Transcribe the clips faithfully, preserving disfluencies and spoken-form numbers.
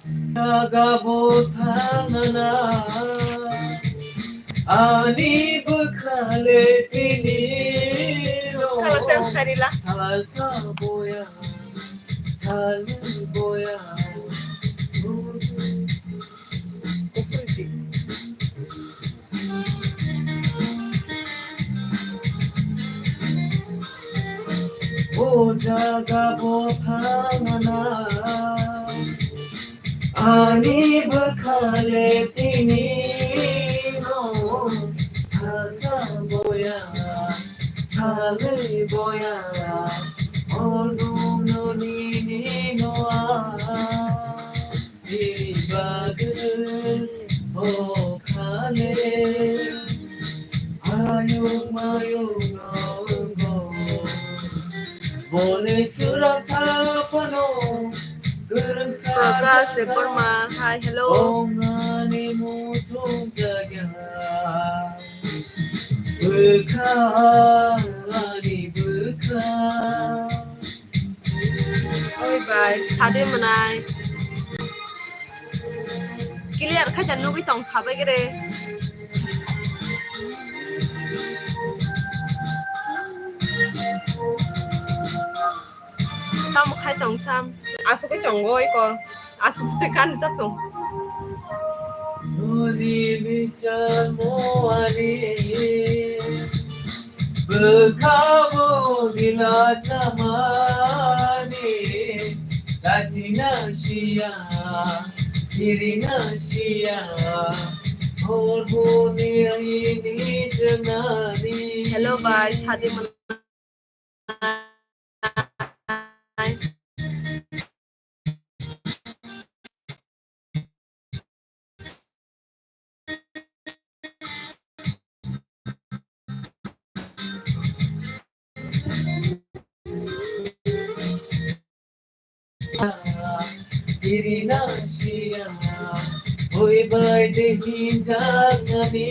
Jaga bo thangna ani bwkhale tini. Kala se ang sarila. Salsa boya, salsa boya. O jaga bo thangna ani bwkhale tini no sacha boya, salai boya, o no no ni ni no a. Bini bagwi o khale ayung mayung nongo. Bole sura thapano kwrwngsa Prakash Debbarma, hi, hello. Bongani muchung jaya. Bwkha, ani bwkha. Oi bai, sade mwnai. Clear khaisa nugwi tong sabai gere. Tamo khai tong sam. Asugwi tongo iko. Asuk se kan sa tong. Nuni bichar moani. Bwkha bo bila chamani. Lachina siya, kirina siya. Hor boni aini janani. Hello, bye. Sade mwnai. Iri nang siya, oi bai de hinjak nani,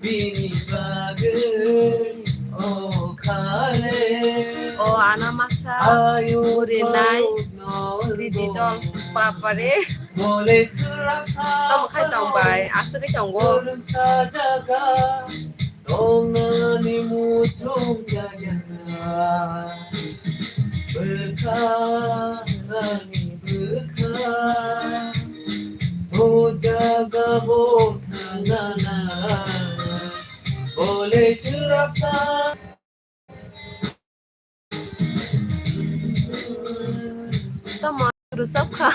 bini bagwi o khale. O ana masa, ayo uri nai, no didi no dol, bapare. Bole suram sa. Tamo khai tong bai, aswk khai tongo. Suram sa jaga, tongnani muchung jaya. Bwkha, ani bwkha, o jaga bo thangnana, bole surapsa. Tamo rwchapkha.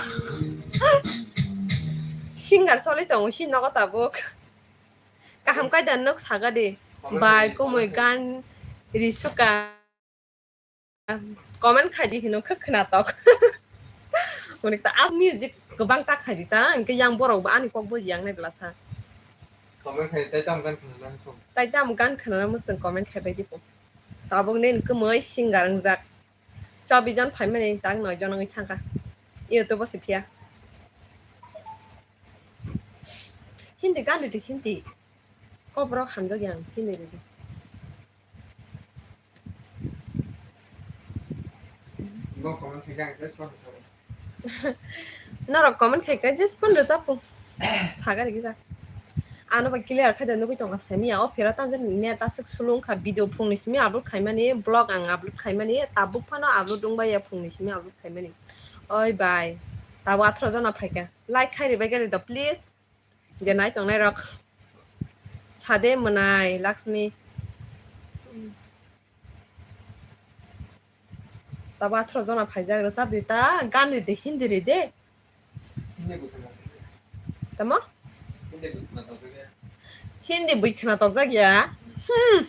Singer choli tongo, si nogo tabuk. Kaham kaida nuk saga di. Bai kumui gan risuka. Comment khai di hino khe khwnatok. Unik ta, ah, music kwbang ta khai di ta, hwnkhe yang borok bo ani kok bo yang nai bwlasa. Comment khai tai tam gan khwnana muchung. Tai tam gan khwnana muchung comment khai bai di po. Tabuk nini kwmui singer wngjak. Chobbish jon phaimani tang noi jon wngwi thangkha. YouTube o se phiya. Hindi gan ridi, Hindi. Koborok hamjak yang Hindi ridi. Norok comment khai kha just phone rwchapung. Saga rigi jak. Ano ba clear khai da nugui tonga semiya. O phira tamjani net aswk sulung kha video phungni simi upload khaimani, vlog ang upload khaimani, tabuk phano upload wngbai ya phungni simi upload khaimani. Oi bai. Tabo atharo jona phaikha. Like khai ribai gari do please. Je nai tongnai rok. Sade mwnai Lakshmi. Tabo atharo jona phaijak rwchap di ta, gan ridi, Hindi ridi. Hindi bwkhwna tongjakya. Tamo? Hindi bwkhwna tongjakya. Hindi bwkhwna tongjakya? Hmm.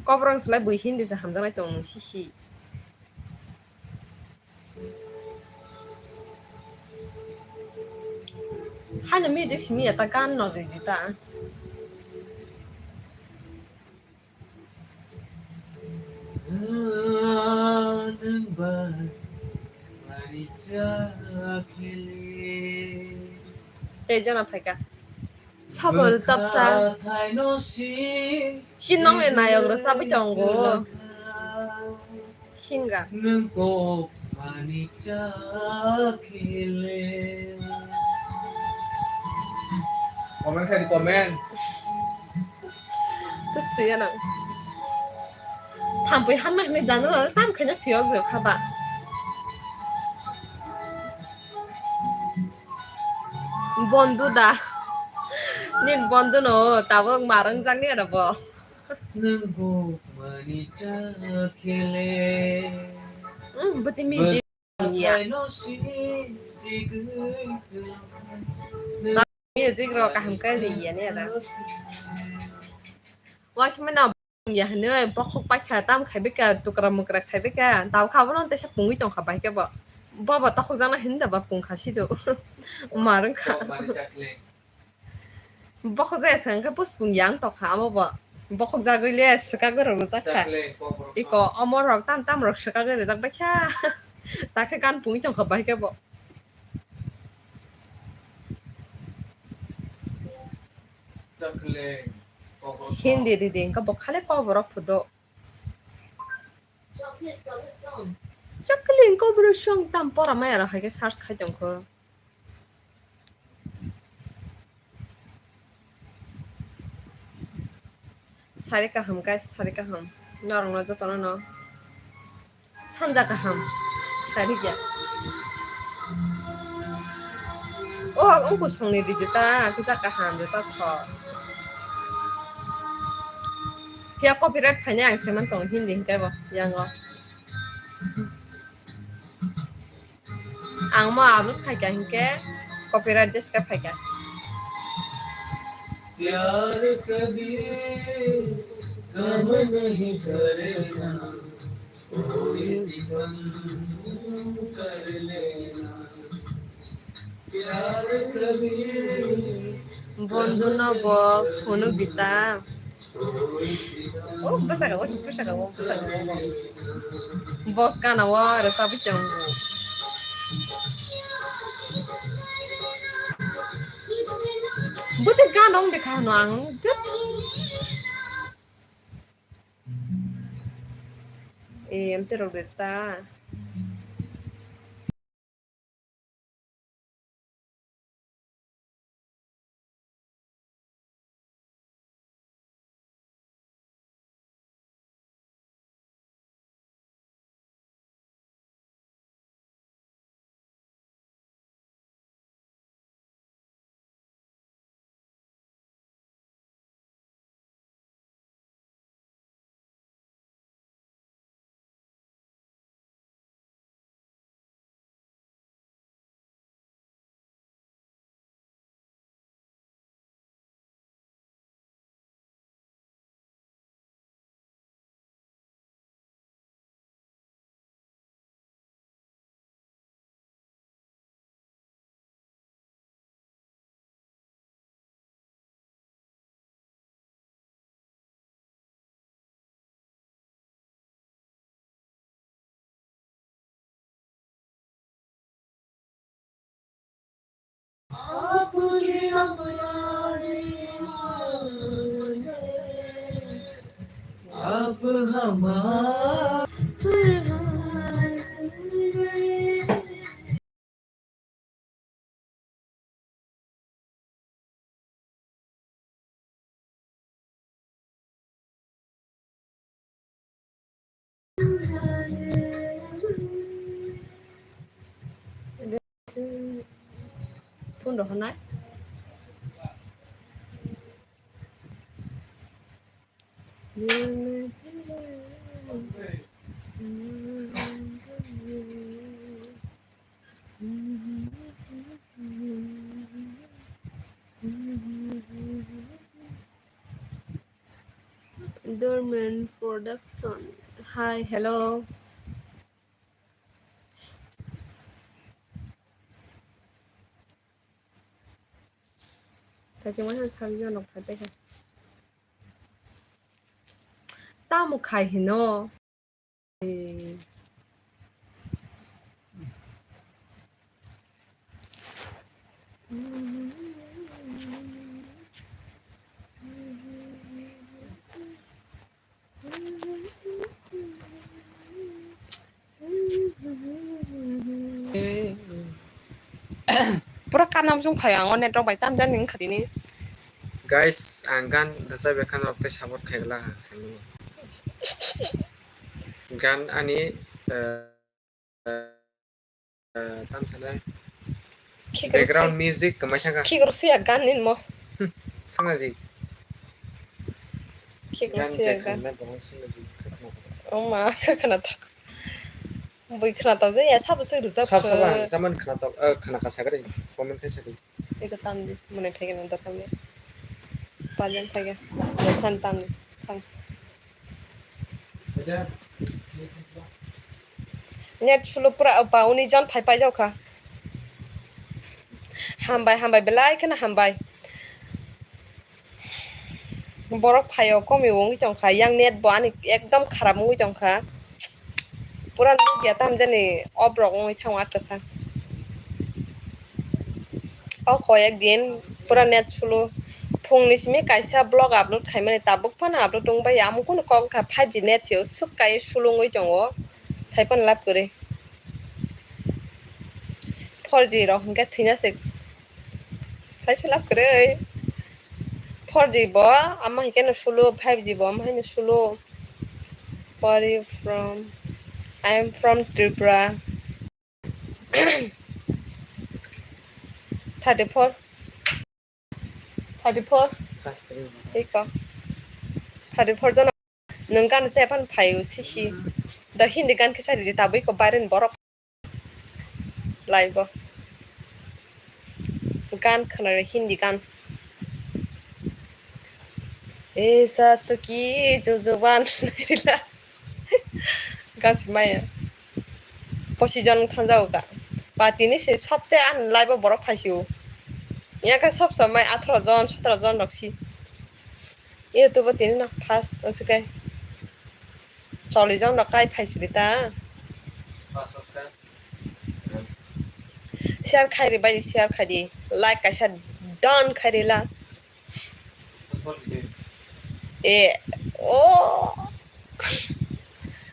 Kobrang slai bui Hindi se hamjaknai tong nung sisi. Haino music simi ya ta gan no ridi ta. Tei jona phaikha. Sabo rwchapsa. Shin nongni nayok rwchapwi tongo. Hinga. Comment khai di, comment. Terus tuh ya nang. Thampui hamna hwnwi jano tam khaina phiyok rw kha ba. Bondu da. Nin bondu no tabuk marwng jakni aro bo. Nang gokmani cha khele. Hmm, bwtwi music ya. Music rok kaham khe ri ya ne da. Waismano ya hwnwi bokhok paikha, tam khaibai kha, tukra mukra khaibai kha, tau kha bono tesa pungwi tongkha bai khe bo. Bo bo tokhok jakna hinda ba pung kha sido. Marwng kha. Bokhok jaya swkang khe puspung yang tokha amo bo. Bokhok jagwi le swkagwi rok rwjak kha. Iko omo rok tam tam rok swkagwi rwjak bai kha. Ta khe gan pungwi tongkha bai khe bo. Hindi di di engka bo khale koborok phudo. Chocolate cover song tam pora maya rok hai khe search khai tongkho. Sari kaham guys, sari kaham. Norokno jotono no sanja kaham. Sari ya. Oh, ang kusongni ridi ta, kisa kaham rwchapthok. Phiya copyright phainai ang saiman tongo Hindi hinkhe bo, yango. Ang mo upload khaikha hinkhe copyright jeska phaikha. प्यार कभी गम नहीं करना, कोई सितम कर लेना। प्यार कभी Bondhu no bo phunuk di ta. Oh, bwsakao, bwsakao, bwsakao. Bos gana o rwchapwi tongo. Bwtwi gana wng de kha hwno ang. Eh, amtwi rok de ta. Phone rohornai. Dorman Production. Hi, hello. Kaisa masa salyo nok phaikha. Tamo khai hino. Tamsung phai ang o network bai tamjani wngkha tini. Guys, ang gan rwchap ya kheno tei support khai glak ang saimano. Gan ani, eh, eh, tam sanai. Khikro background si-, music kwmai thangkha. Khikro siya gan ni mo. Sangna di. Khikro gan siya check gan. Khaina borok sangna di, khakna. Oma, khakna tak. Bui khwnatok je ya, sabo se rwjak sab, sabo khe. Ang saman khwnatok, eh, khwna kasa gari, comment khe sadi. Eko tam di, mone phege na dokan di. Pajan phege, than tam di, thang. Net slow pura, opa, uni jon phai paijak kha. Hambai, hambai, belai kheno hambai. Borok phaio komi wngwi tongkha, yang net bo ani ekdom kharap wngwi tongkha. Pura nukya tamjani off rok wngwi thango atkasa. O koyek din pura net slow. Phungni simi kaisa vlog upload khaimani, tabuk phano upload wngbai ya, amo kunu kok wngkha, five G net se swk kai slow wngwi tongo, sai phano lab kwrwi. Four G rok hwnkhe thwina se. Sai se lab kwrwi. Four G bo, ama hinkhe no slow, five G bo, ama haino slow. Where are you from? I am from Tripura. Thirty-four. Thirty-four. Iko. Thirty-four jona. Nwng gan se aphan phaio sisi. Da Hindi gan khe sari di tabui ko Byron borok. Live o. Gan khwna re Hindi gan. Esa suki jujuban rila. Gan si maya. Posi jon thanjago ka. Ba tini se sobse an live o borok phaisio. Yaka sob somai atharo jon, sotoro jon rok si. YouTube o tini no first, aswk kai chollish jon rok kai phaisiri ta. Share khairi bai, share khairi, like kaisa done khairi la. E, o.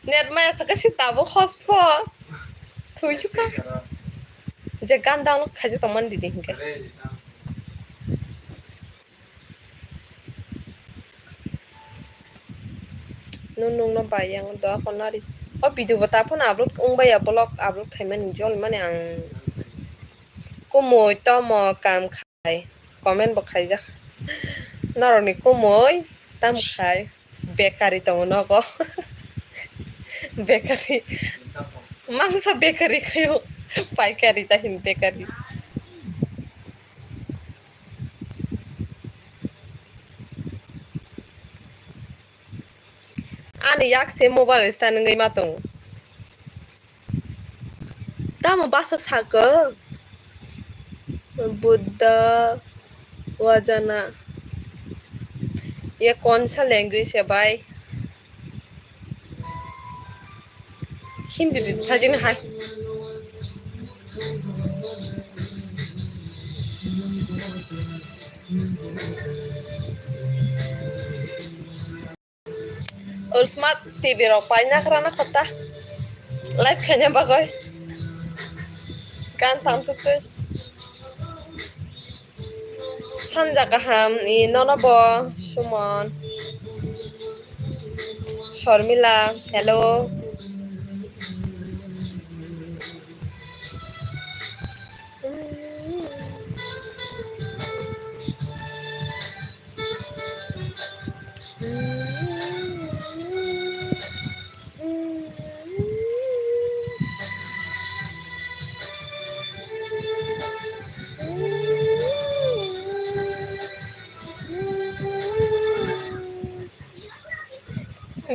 Net maya saka si tabo hospo. Thuisu ka. Je gan download khaijak tongmani didi hinkhe. Nung nungno bai yang doa khonari. O video bo ta phano upload wngbai ya, vlog upload khaimani jolmani ang. Kumui tomo kam khai, comment bo khaijak. Norokni kumui tam khai, bekari tongo nogo. Bekari. Mangsa bekari khayo. Paikari ta hin bekari. Ani yak se mobile stand wngwi ma tongo. Tamo bwsa saka? Buddha wajana. Ye konsa language hai bhai? Hindi din sajini hai. Ul smart T V rok paina khorana khota. Live khaina bagwi. Gan tam tutwi. Sanja kaham ni nono bo Sumon. Shormila, hello.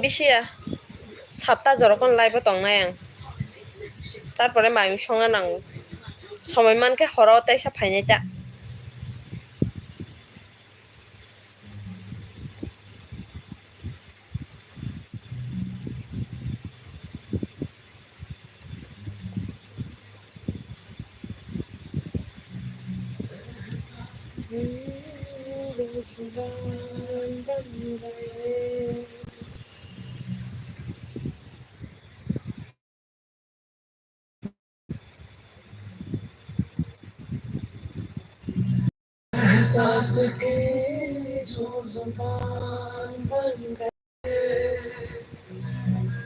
Bisi ya, satta jorokon live o tongnai ang. Tarpore mai songna nango. Somoi mankhe horo teisa phainai ta. सांस की जो जुबान बन गए,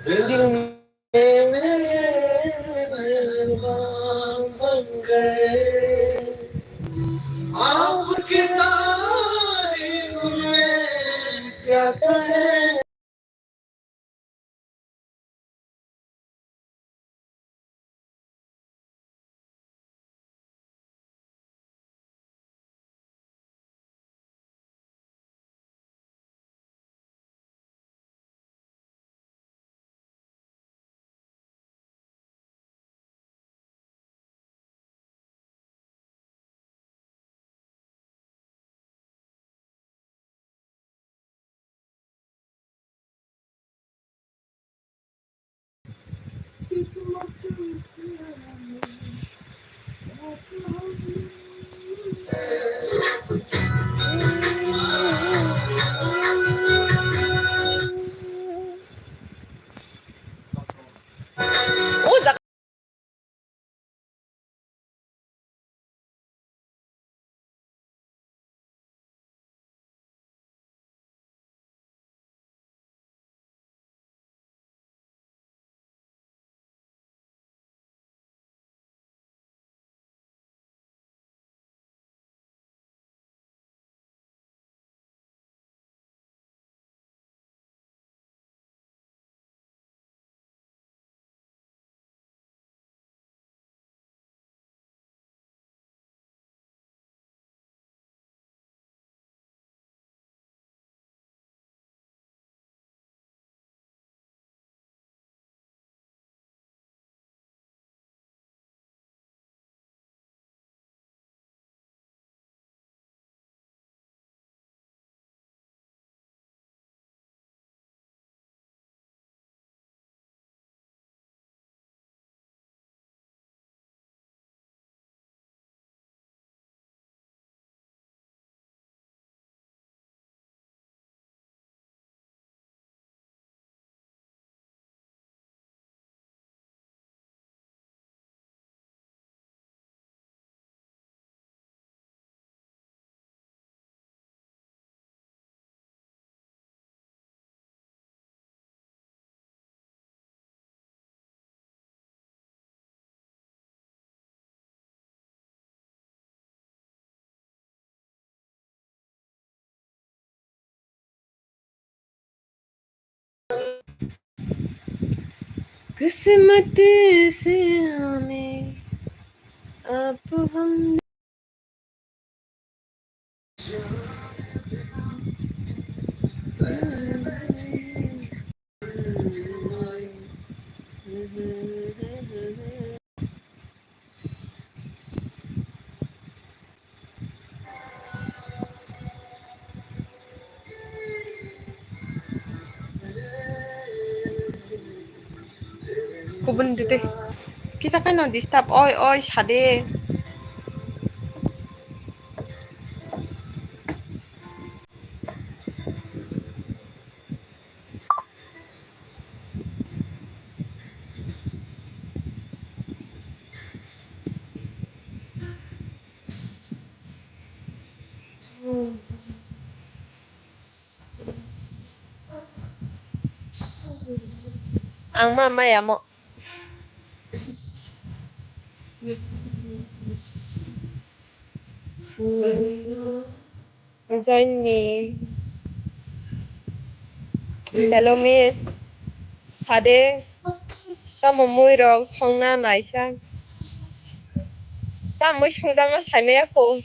दिल में मेरे मेहरबान बन गए। आपकी तारीफ में क्या कहें। किस्मत से हमें अब हम Kubun dite. Kisa phano disturb oi oi sade. Ang ma maya mo. Join me. Hello, miss. Sade. Tamo mui rok songna naisa. Tamo songdama saimaya ko.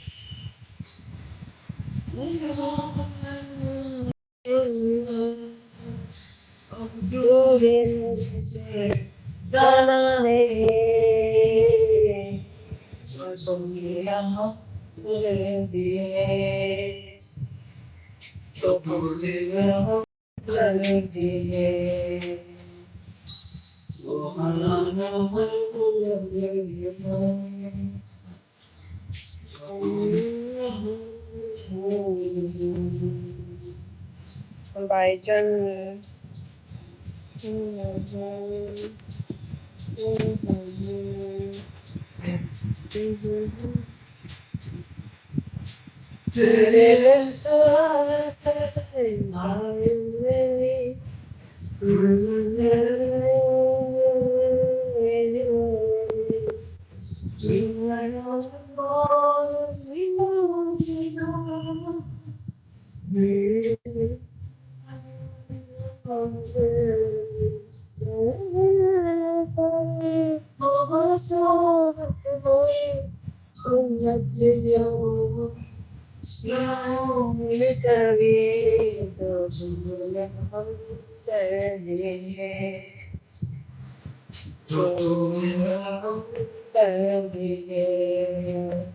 Bai jon ni.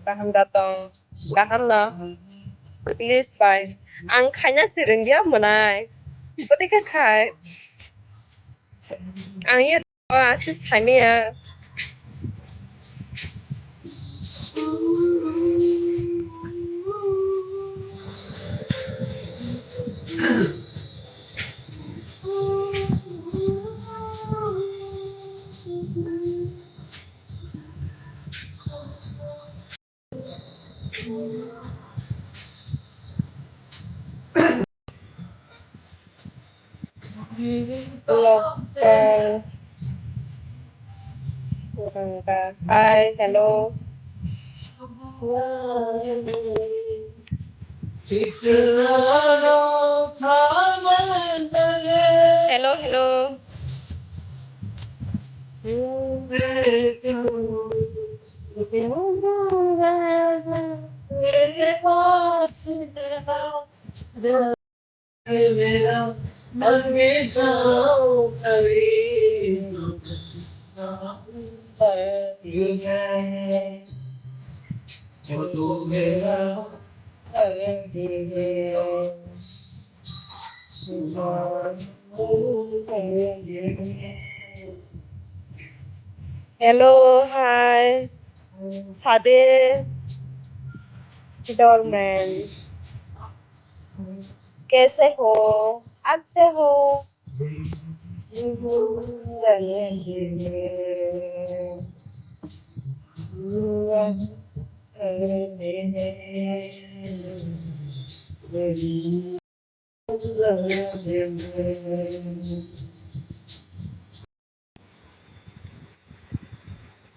Kaham da tong? Kaham no? Please bai. Ang khaina se rwngya mwnai. Bwtwi khe khai. Ang ya aswk saimaya. Local. Hi, hello. Hello, hello. Hello, hi. Sade. Dorman. Kaise ho? Acche ho?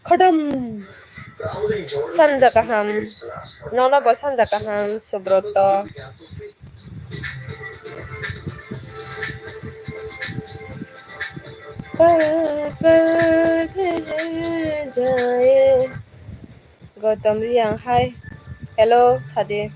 Khodom. Sanja kaham. Nono bo sanja kaham, Subroto. Gautam Riang, hi. Hello, Sade.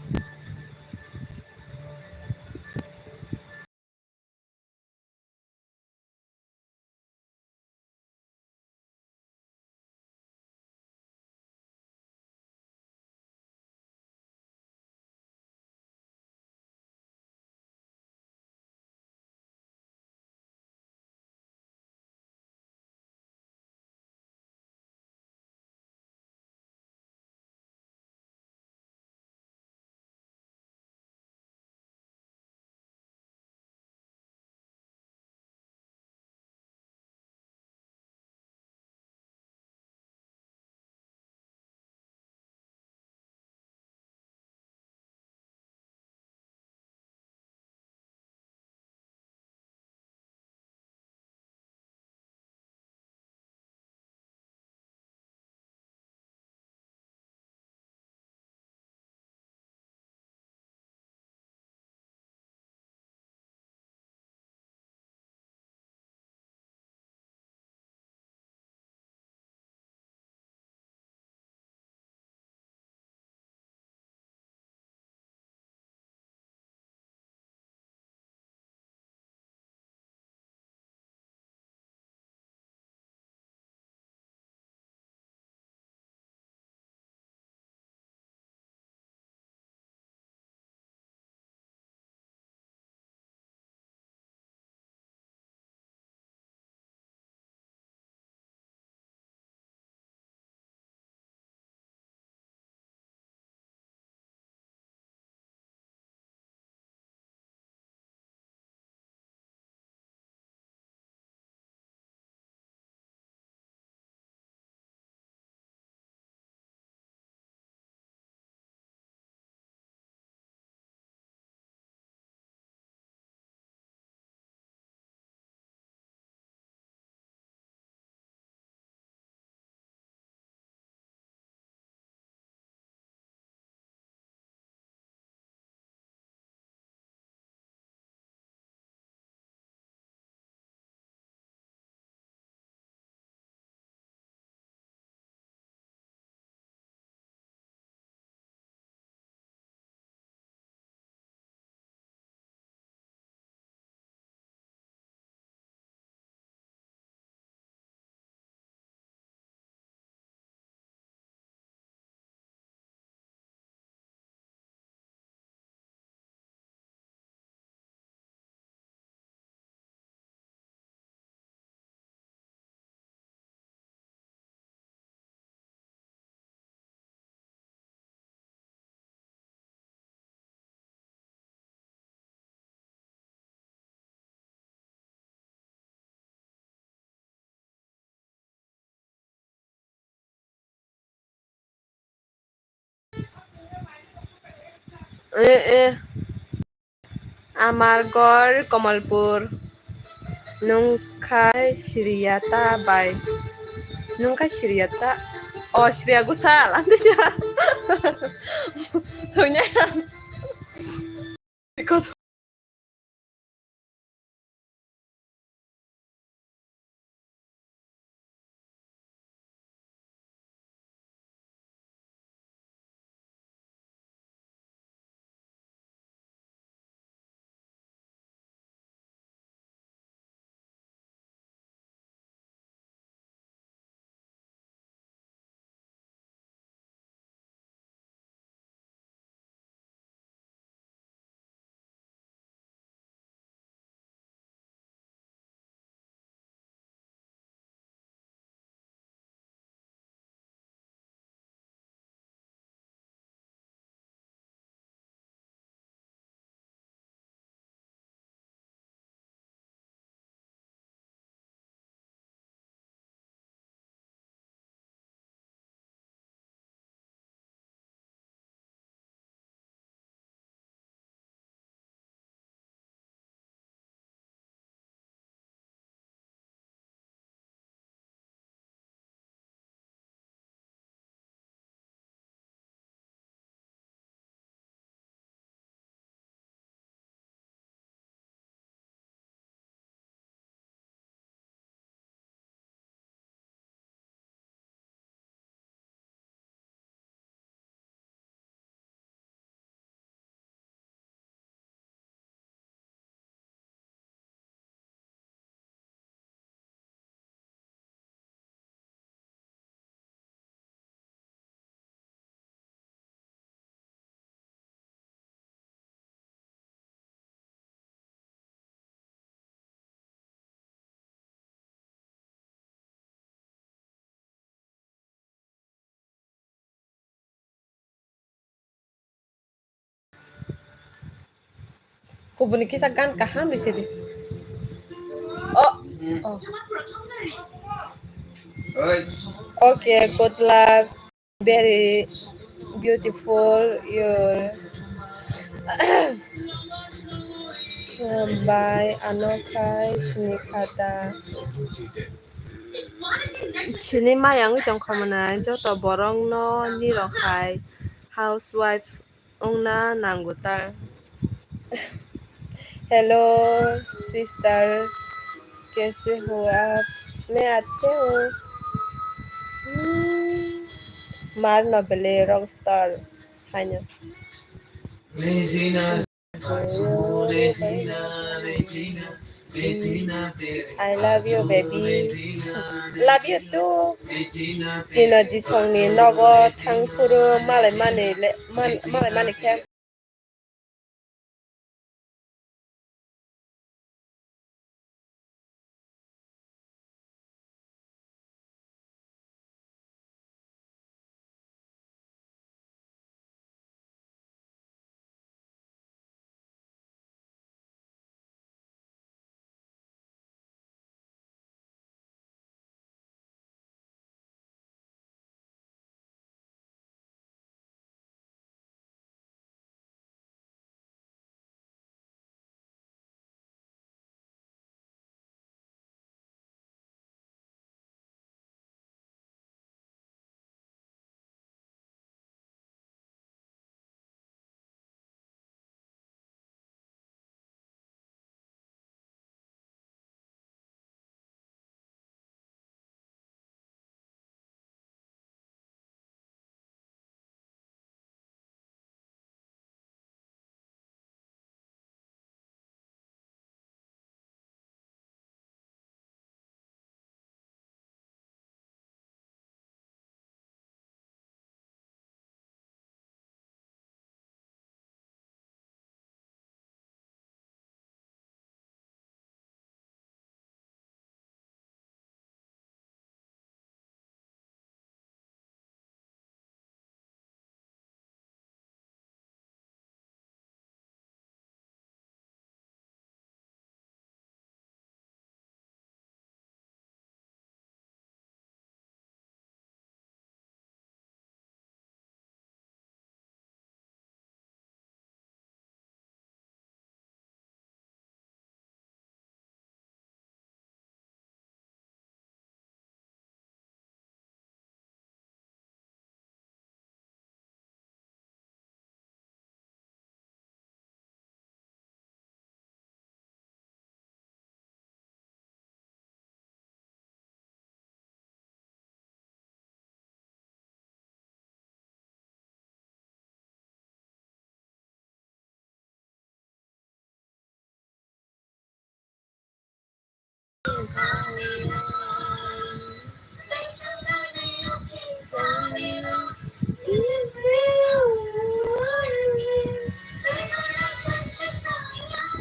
Eh, eh. Amargor Kamalpur. Nungkhai siriyata bai. Nungkhai siriyata. Oh, siriya gusal. Antiya. Tunya. Kubuni kisa gan kaham risi di. Oh. Oh. Okay, good luck. Very beautiful your by Anokai Sinikhata. Sini mayang tongkha mwnai joto borok no nirok hai housewife wngna nango ta. Hello sister, kaise ho aap? Main achhe hu. Hmm. Mar no bele rockstar haino. I love you, baby. Love you too. Tino disongni nogo thang phuru malai mani le, man-, malai mani khe.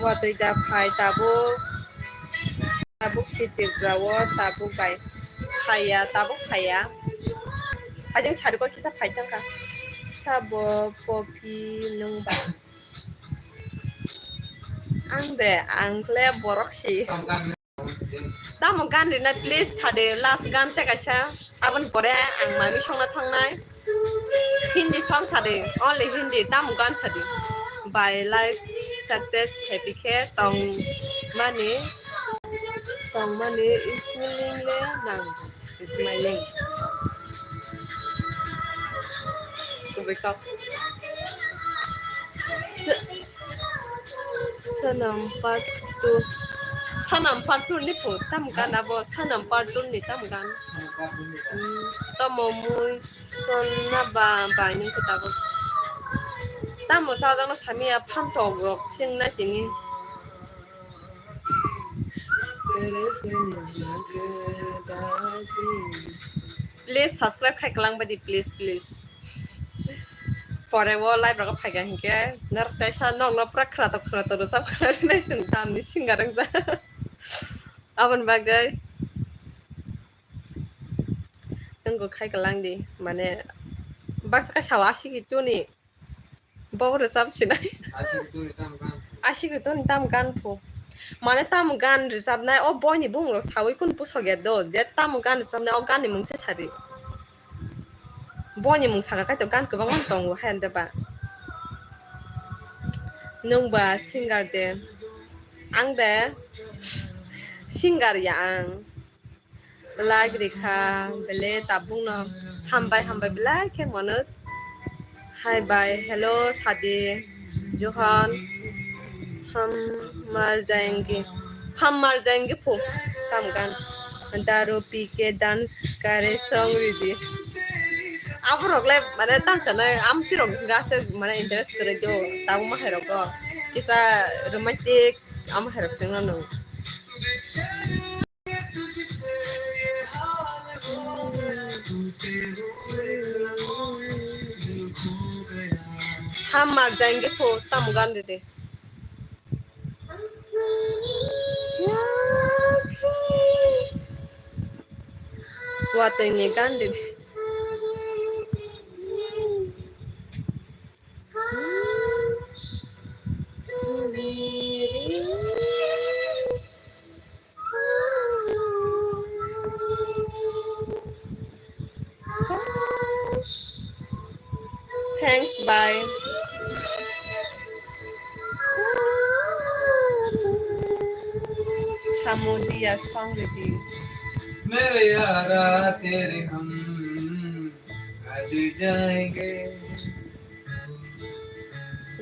Watwi da phai tabuk. Tabuk si Tripura o tabuk bai phaiya, tabuk phaiya. Ajang sarikok kisa phai tangkha. Sabo poki nung ba. Ang de, ang kle borok si. Tamo gan rina, please sade, last gan te kaisa. Aboni pore ang mami songna thangnai. Hindi song sade, only Hindi, tamo gan sade. By life success happy khe tong mani, tong mani smiling le nang, smiling. Kubui kok. Sa-, Sanam Partur. Sanam Partur ni phu tam gan abo. Sanam Partur ni tam gan. Hmm, tamo mui sonna ba bai ni khe tabuk. Tamo chajakno samiya phantok rok singna tini. Please subscribe khai kwlang badi, please, please. Pore o live rogo phaikha hinkhe norok teisa nokno pura khwnatok khwnatok rwchap khwna rinai chwng tamni singer wngjak. Aboni bagwi nwngbo khai kwlang di, mane baksa khe sao asigi tuni. Bo rwchap sinai. Asigi tuni tam gan phu. Mane tam gan rwchapnai o boini bumung rok saui kun pusok ya do, je tam gan rwchapnai o gan ni mung se sari. Boini mung saka kaitor gan kwbangma tongo, hai ande ba. Nwng ba singer de. Ang de singer ya ang. Like rikha, bele tabuk no. Hambai, hambai belai khe Manoj. Hi, bye, hello, sadi, Johan. Hum mar jayenge. Hum mar jayenge phu. Tam gan. Daru pi ke dance kare song ridi. Aborok le mane tamsa nai amtwi rok gase mane interest kwrwi do. Tabuk mahai rok go. Kisa romantic ama hai rok sengno nung. Hum mar jayenge phu, tam gan de de. Watwi ni gan de de. Thanks, bye. Hamudia song review. मेरे यारा तेरे हम आज जाएंगे।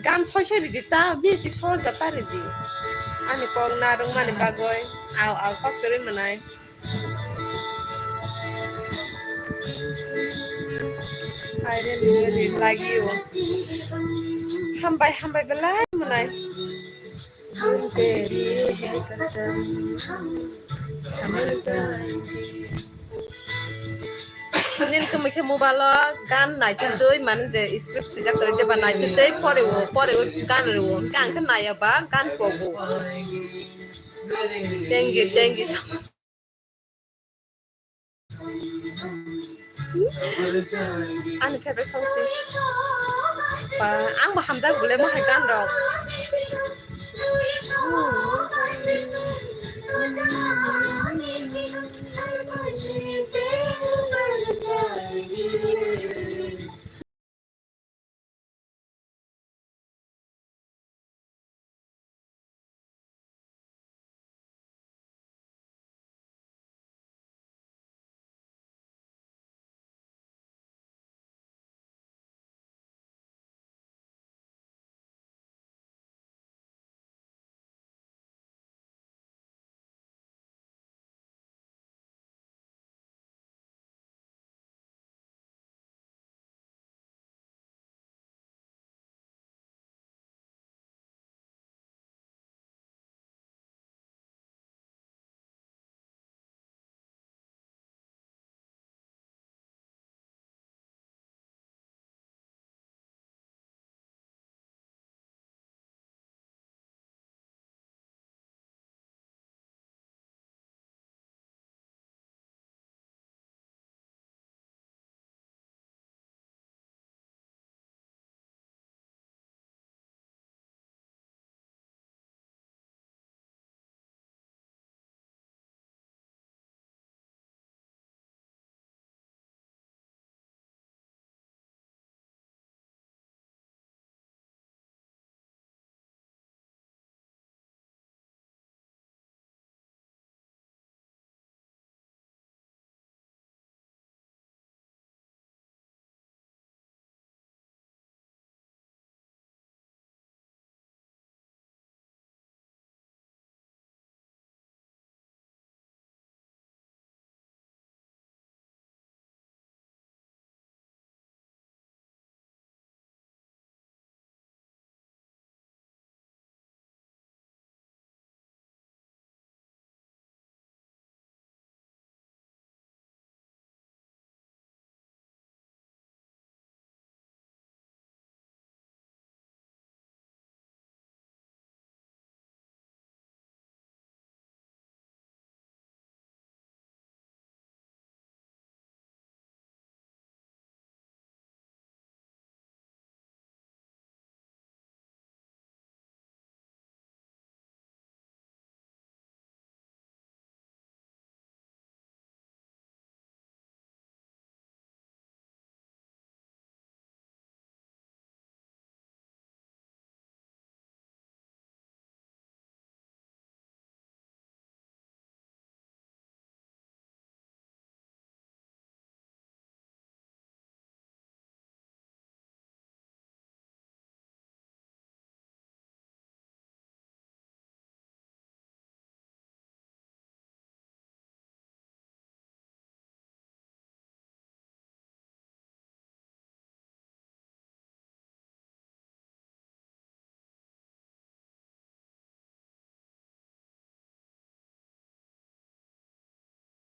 Gan soi soi ridi ta, music soi ja ta ridi. Ani kok narwk mani bagwi, au au kok kwrwi mwnai. I really, really like you. Hambai, hambai belai mwnai. Nini kwmwi khe mobile o gan naitugwi mani je script swijak kwrwi jeba naitugwi poriwo, poriwo gan rwo. Hwnkhe ang khe naiya ba gan pogo. Thank you, thank you so much. Ani favorite song si. Ba, ang bo hamjak bole mo hai gan rok.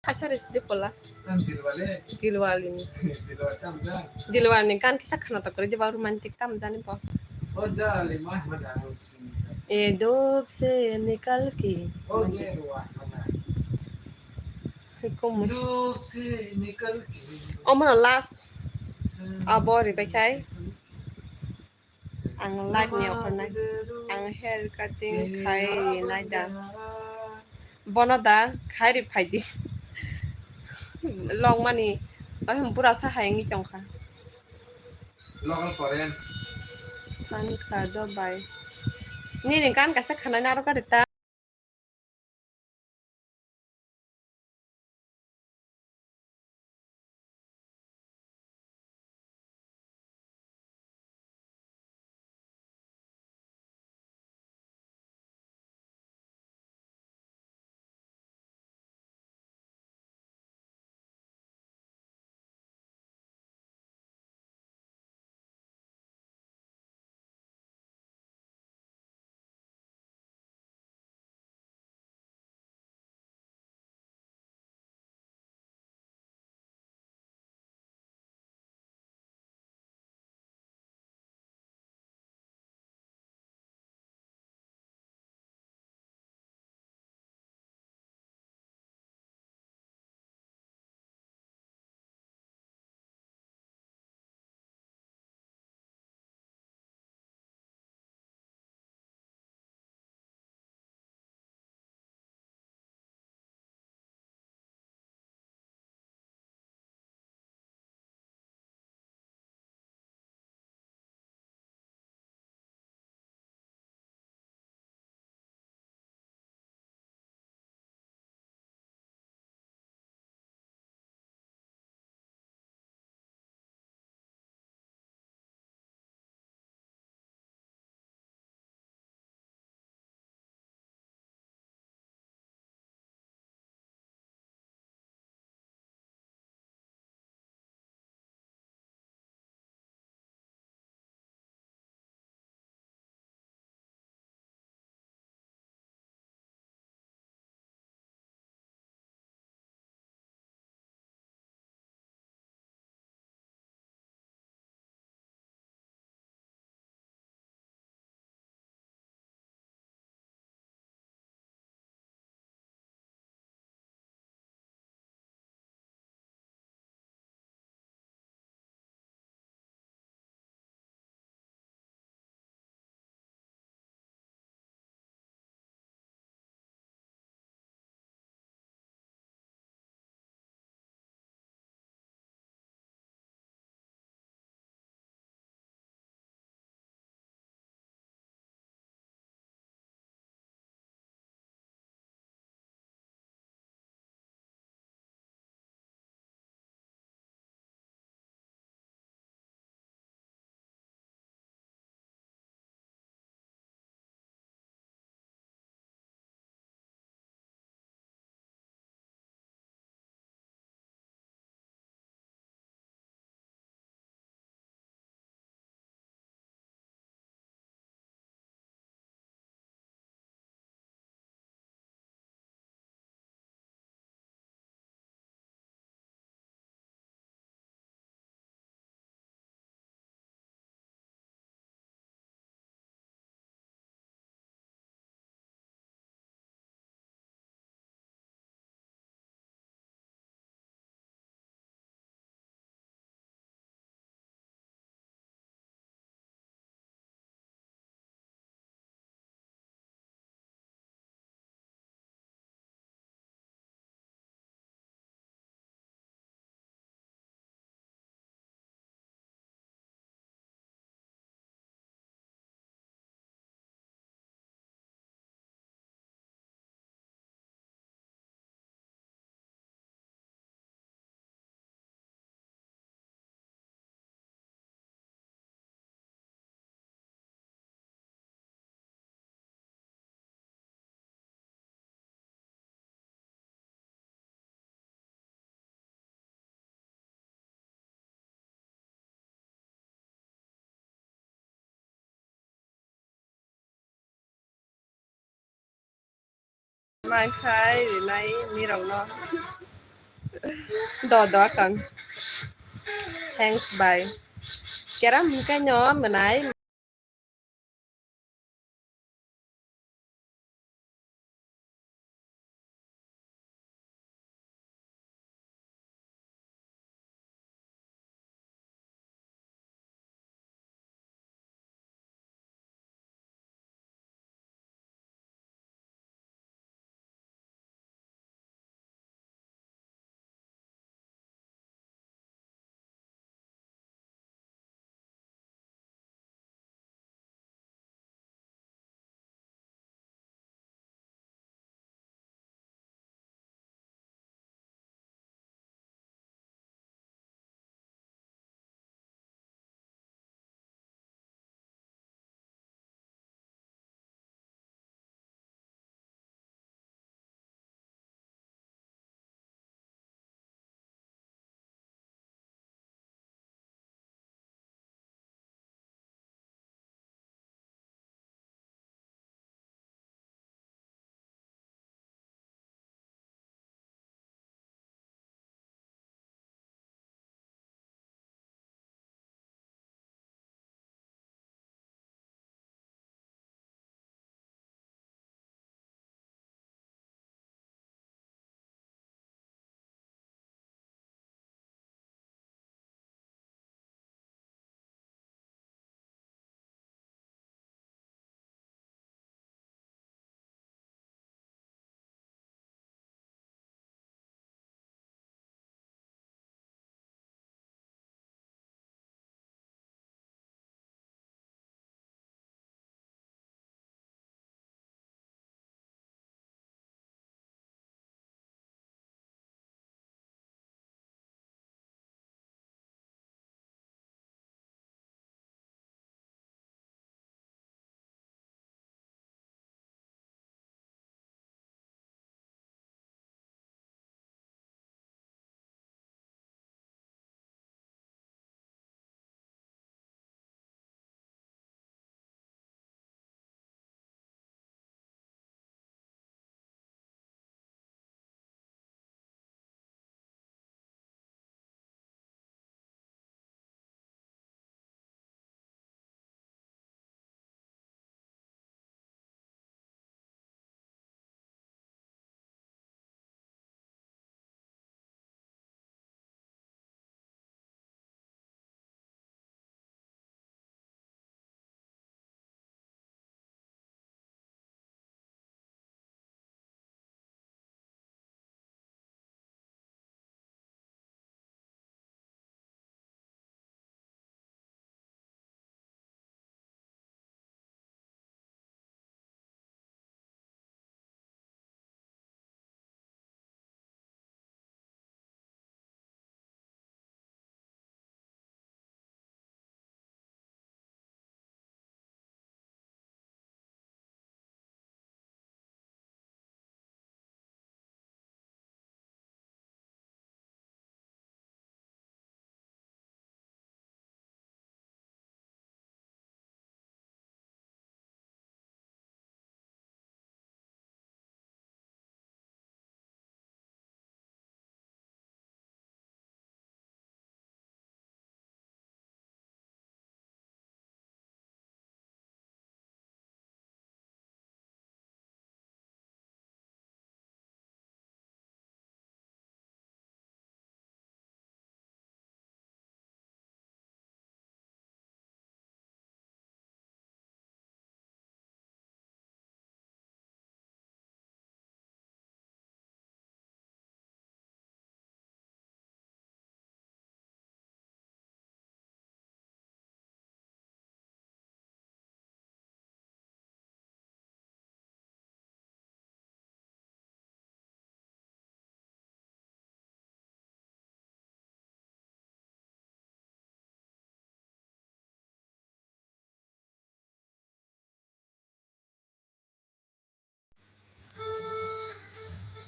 Thaisa rw sidi pola. Dilwale. Dilwale ni. Dilwale tam jang. Dilwale ni gan kisa khana ta kwrwi diba romantic tam jani bo. O jali ma ma da. E doob se nikal ke. O ye wa ma da. Kom. Doob se nikal ke. Omo last. Abo ribai khai. Ang live ni okhornai. Ang hair cutting khai rinai da. Bono da khai ri phaidi. Longmani, ah, bura sa hai wngwi tongkha. Local foreign. Kan kha do bai. Nini kan kaisa khanai naro kari ta. Mai khai rinai nirokno. Do, do, akang. Thanks, bye. Keram hingkai no mwnai.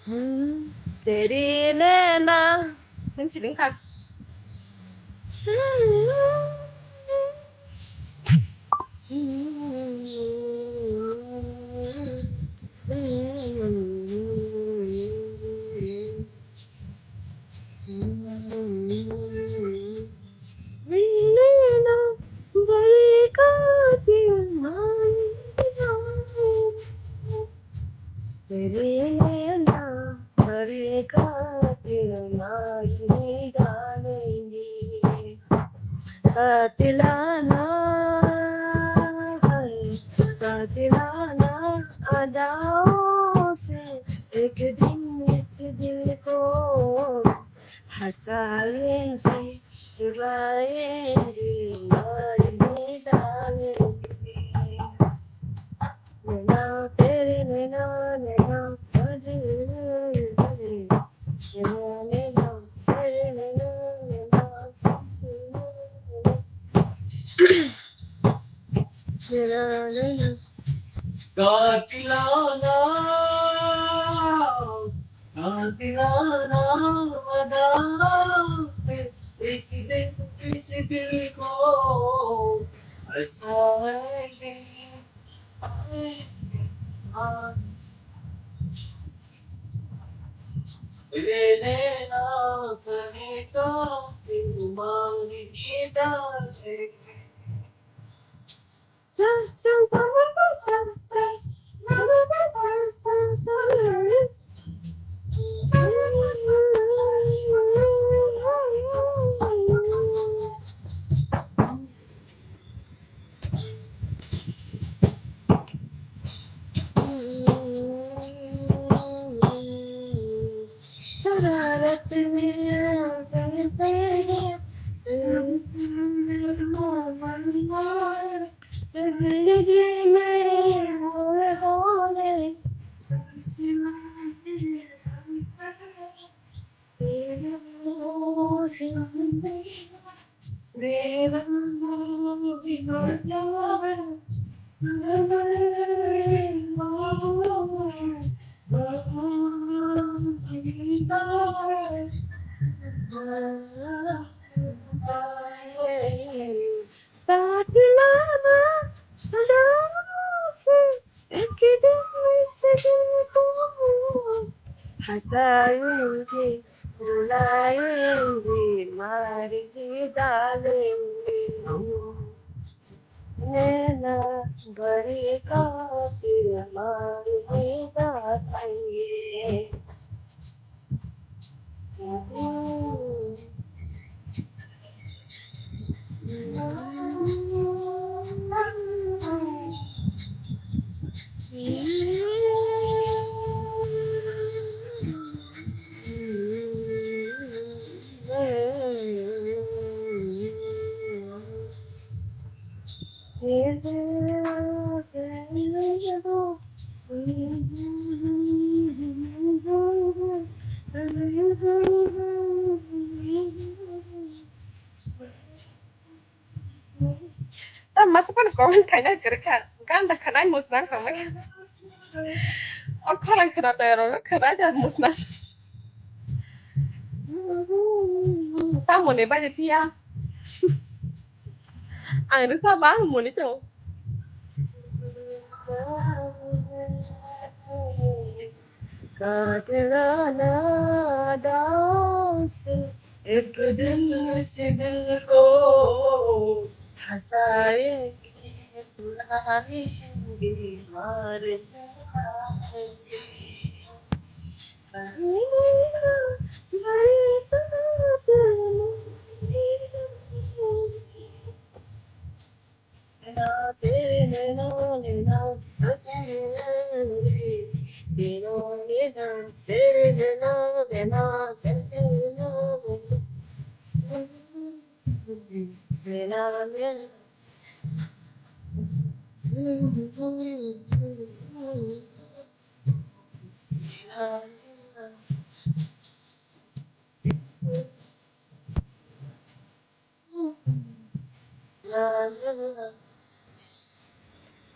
Hmm, jadi nena. Nang siling kak. कातिल माही डालेंगे। कातिलाना है, कातिलाना अदाओं से एक दिन इस दिल को हंसाएंगे, रुलाएंगे, माही डालेंगे। नैना तेरे नैना, नैना मजनू तेरे। नैना, नैना तेरे नैना, नैना मजनू तेरे। नैना, नैना। कातिलाना, कातिलाना अदा से एक दिन इस दिल को हंसाएंगे। शरारत में आजम तेरे, तेरे जिंदगी में और होने। हंसाएंगे, रुलाएंगे, मारेंगे, डालेंगे। नैना बड़ी कातिल मारेंगे, डालेंगे। Ta masa pan comment khaina kwrwkha, ganda khwnai musnang tongmani. O khorang khwna tayaro khwna ja musnang. Tamoni baje piya. Ang rwsa ba ang muni to. कातिलाना अदाओं से एक दिन इस दिल को हंसाएंगे, रुलाएंगे, मारेंगे।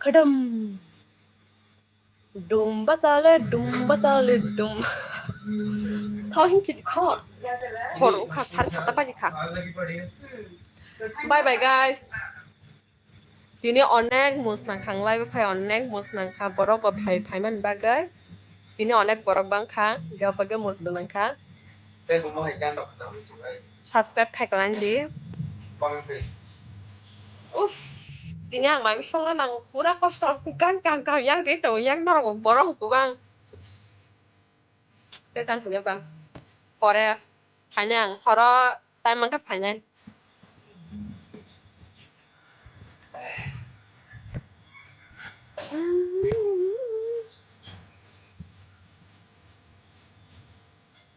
Khadam. Dum basale, dum basale, dum. Thau hin kiti khor. Khor ukha sare satta baji kha. Bye bye guys. Tini onek musnang khanglai phai, onek musnang kha borok bo phai, phai man bagwi. Tini onek borok bang kha, ga bagwi musnang kha. Subscribe khaikhlaidi. Uff, tini ang mai bising nang pura kosto kang kang kang yang ri tongo yang norok borok kubang. Tei tang thangya ba. Pore phainai ang, horo time mankha phainai.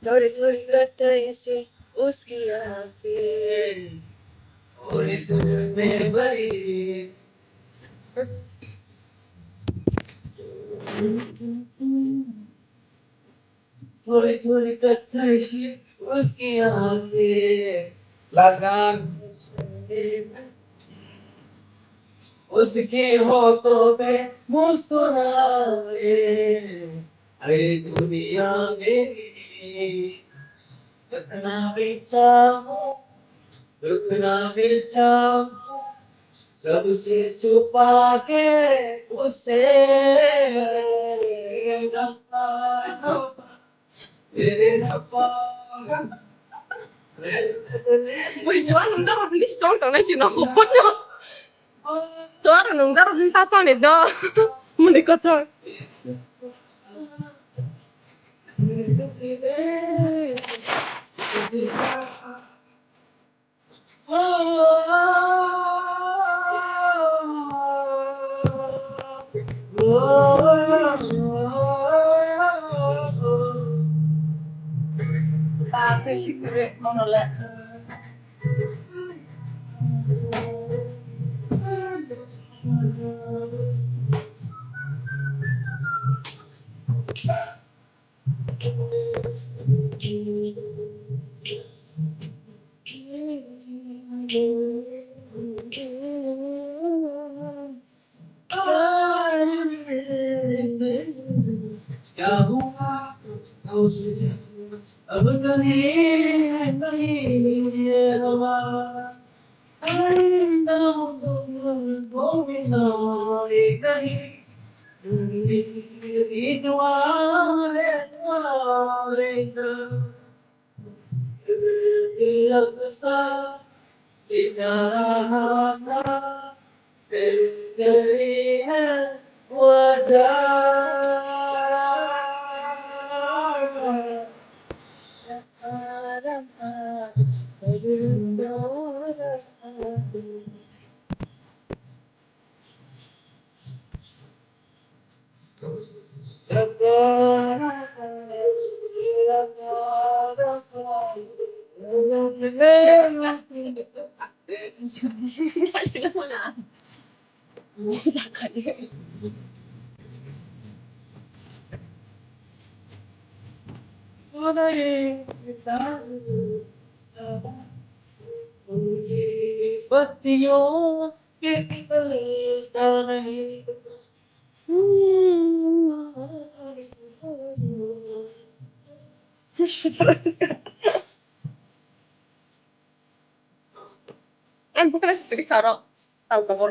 थोड़ी थोड़ी करता इसे उसकी आंखें और इस में भरी। थोड़ी थोड़ी करता इसे उसकी आंखें। Last गान। उसके होठों पे मुस्कुराए, अरे दुनिया मेरी, रुकना भी चाहूं, रुकना भी चाहूं, सबसे छुपा के उसे। Bui jual nung daro ni song tang nai sino. Jual nung daro ni ta sani do. Muni kotor. पत्तियों के बदलता नहीं। Ang bukan seperti karo. Tahu kamu?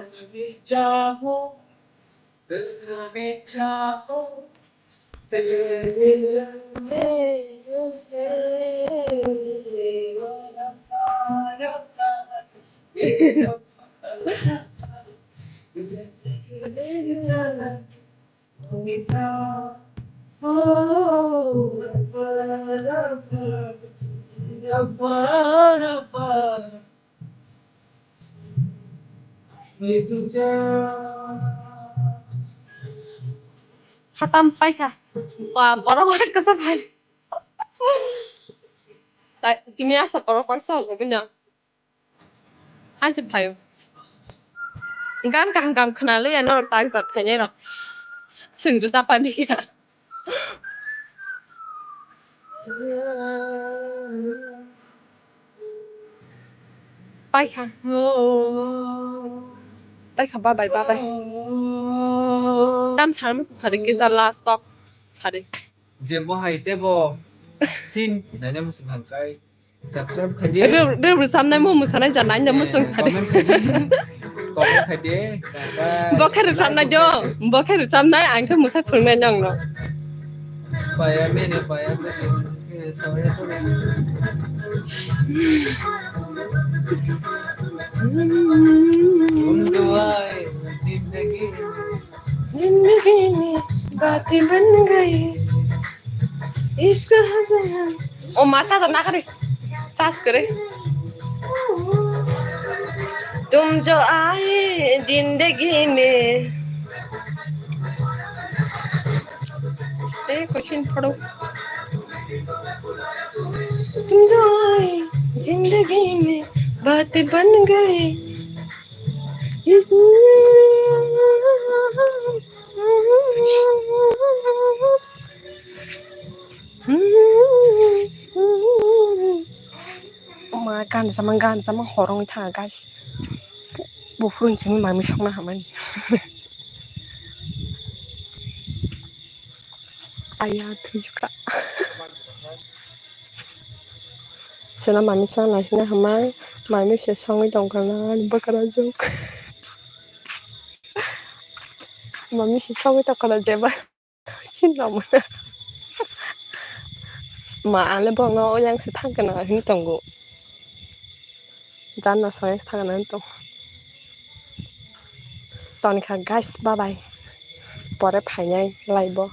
Hatam paikha. Ba, borok bai kasa bai. Tai, tini asa borok bai sa hogo bini. Haji phaio. Gan kaham kaham khwnalwi ano tak tak khainai rok. Swngri ta pani ya. Paikha. Paikha babai babai. Tam sar masa sari kisa last talk sari. Je bo hai tebo sin nanya musi hangkai. Subscribe khaidi. Rw rw samnai mo musanai janai nya musung sari. Comment khaidi. Comment khaidi. Bo khe rw samnai jo. Bo khe rw samnai ang khe musa phungnai nang no. Paya mene paya to je ke sawaya to ne. Tum jo aaye zindagi mein. Zindagi mein baatein ban gayi. O ma, charger na kari. Charge kare. Tum jo aaye zindagi mein. Eh, question paro. Tum jo aaye zindagi mein, baat ban gayi. Ma, gan sama, gan sama horong tha, guys. Buphuru simi mami songna hamani. Aya, thujuka. Sena mami song naisina hamai, mami se songwi tongkha na, bwkra juk. Mami se songwi tongkha na jeba. Sinno mano. Ma, ale bono oyang se thangkhe na hin tongo. Janna soyang se thangkhe na hin tongo. Tonikha guys, bye bye. Pore phainai live o.